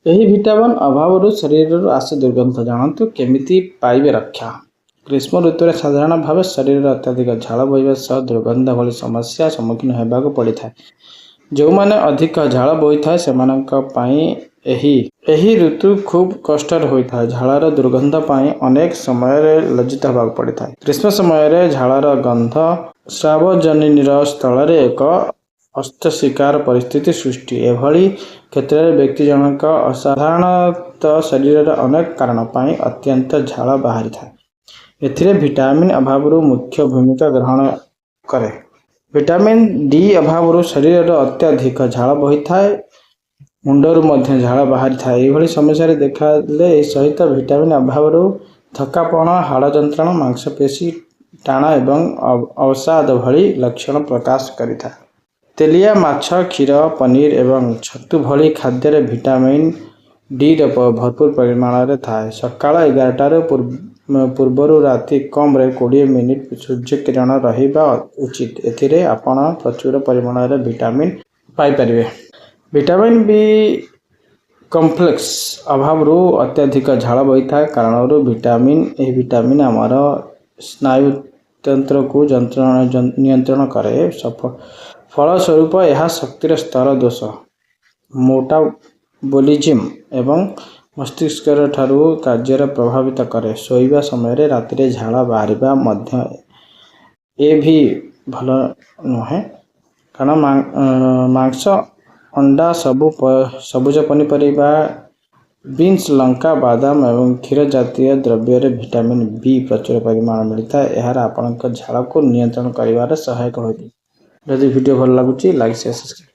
ଏହି ଭିଟାମିନ୍ ଅଭାବରୁ ଶରୀରରୁ ଆସେ ଦୁର୍ଗନ୍ଧ, ଜାଣନ୍ତୁ କେମିତି ପାଇବେ ରକ୍ଷା। ଗ୍ରୀଷ୍ମ ଋତୁରେ ସାଧାରଣ ଭାବେ ଶରୀରରେ ଅତ୍ୟଧିକ ଝାଳ ବୋହିବା ସହ ଦୁର୍ଗନ୍ଧ ଭଳି ସମସ୍ୟା ସମ୍ମୁଖୀନ ହେବାକୁ ପଡ଼ିଥାଏ। ଯେଉଁମାନେ ଅଧିକ ଝାଳ ବୋହିଥାଏ, ସେମାନଙ୍କ ପାଇଁ ଏହି ଋତୁ ଖୁବ୍ କଷ୍ଟକର ହୋଇଥାଏ। ଝାଳର ଦୁର୍ଗନ୍ଧ ପାଇଁ ଅନେକ ସମୟରେ ଲଜ୍ଜିତ ହେବାକୁ ପଡ଼ିଥାଏ। ଗ୍ରୀଷ୍ମ ସମୟରେ ଝାଳର ଗନ୍ଧ ସାର୍ବଜନୀନ ସ୍ଥଳରେ ଏକ ଅସ୍ୱସ୍ତିକର ପରିସ୍ଥିତି ସୃଷ୍ଟି। ଏଭଳି କ୍ଷେତ୍ରରେ ବ୍ୟକ୍ତି ଜଣକ ସାଧାରଣତଃ ଶରୀରରେ ଅନେକ କାରଣ ପାଇଁ ଅତ୍ୟନ୍ତ ଝାଳ ବାହାରିଥାଏ। ଏଥିରେ ଭିଟାମିନ୍ ଅଭାବରୁ ମୁଖ୍ୟ ଭୂମିକା ଗ୍ରହଣ କରେ। ଭିଟାମିନ୍ ଡି ଅଭାବରୁ ଶରୀରରେ ଅତ୍ୟଧିକ ଝାଳ ବୋହିଥାଏ। ମୁଣ୍ଡରୁ ମଧ୍ୟ ଝାଳ ବାହାରିଥାଏ। ଏଭଳି ସମସ୍ୟାରେ ଦେଖାଦେଲେ ସହିତ ଭିଟାମିନ୍ ଅଭାବରୁ ଥକାପଣ, ହାଡ଼ ଯନ୍ତ୍ରଣା, ମାଂସପେଶୀ ଟାଣ ଏବଂ ଅବସାଦ ଭଳି ଲକ୍ଷଣ ପ୍ରକାଶ କରିଥାଏ। ତେଲିଆ ମାଛ, କ୍ଷୀର, ପନିର ଏବଂ ଛତୁ ଭଳି ଖାଦ୍ୟରେ ଭିଟାମିନ୍ ଡିର ଭରପୁର ପରିମାଣରେ ଥାଏ। ସକାଳ 11ଟାରୁ ପୂର୍ବରୁ ରାତି କମରେ 20 ମିନିଟ୍ ସୂର୍ଯ୍ୟକିରଣ ରହିବା ଉଚିତ। ଏଥିରେ ଆପଣ ପ୍ରଚୁର ପରିମାଣରେ ଭିଟାମିନ୍ ପାଇପାରିବେ। ଭିଟାମିନ୍ ବି କମ୍ପ୍ଲେକ୍ସ ଅଭାବରୁ ଅତ୍ୟଧିକ ଝାଳ ବୋହିଥାଏ। କାରଣରୁ ଭିଟାମିନ୍ ଏହି ଭିଟାମିନ୍ ଆମର ସ୍ନାୟୁତନ୍ତ୍ରକୁ ନିୟନ୍ତ୍ରଣ କରେ। ଫଳସ୍ୱରୂପ ଏହା ଶକ୍ତିର ସ୍ତର ଦୋଷ, ମେଟାବୋଲିଜିମ୍ ଏବଂ ମସ୍ତିଷ୍କର ଠାରୁ କାର୍ଯ୍ୟରେ ପ୍ରଭାବିତ କରେ। ଶୋଇବା ସମୟରେ ରାତିରେ ଝାଳ ବାହାରିବା ମଧ୍ୟ ଏ ବି ଭଲ ନୁହେଁ, କାରଣ ମାଂସ, ଅଣ୍ଡା, ସବୁ ସବୁଜ ପନିପରିବା, ବିନ୍ସ, ଲଙ୍କା, ବାଦାମ ଏବଂ କ୍ଷୀର ଜାତୀୟ ଦ୍ରବ୍ୟରେ ଭିଟାମିନ୍ ବି ପ୍ରଚୁର ପରିମାଣ ମିଳିଥାଏ। ଏହାର ଆପଣଙ୍କ ଝାଳକୁ ନିୟନ୍ତ୍ରଣ କରିବାରେ ସହାୟକ ହୋଇଥାଏ। ଯଦି ଭିଡ଼ିଓ ଭଲ ଲାଗୁଛି, ଲାଇକ୍, ସେୟାର, ସବସ୍କ୍ରାଇବ୍।